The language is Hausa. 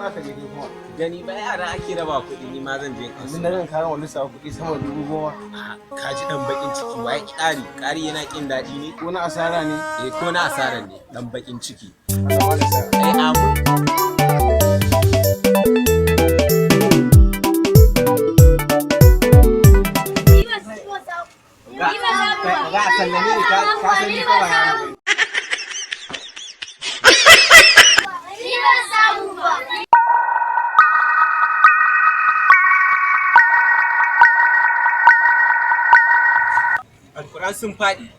Ina za ka je kai kuma? Gani ba yara ake raba kuɗi, ni ma zan je in Yanzu anso. na gan kayan wani sa kuɗi sama da 10,000. Ka ji dan bakin ciki, wai ƙari ƙari yana ƙin daɗi ne. Ko na asara ne? Eh, ko na asara ne, dan bakin ciki. Allah ba da sa'a. Ai amin. Ga a sallame ni, ka san ni fa ba yaro bane. Ni ban samu ba. Alƙur'an sun faɗi.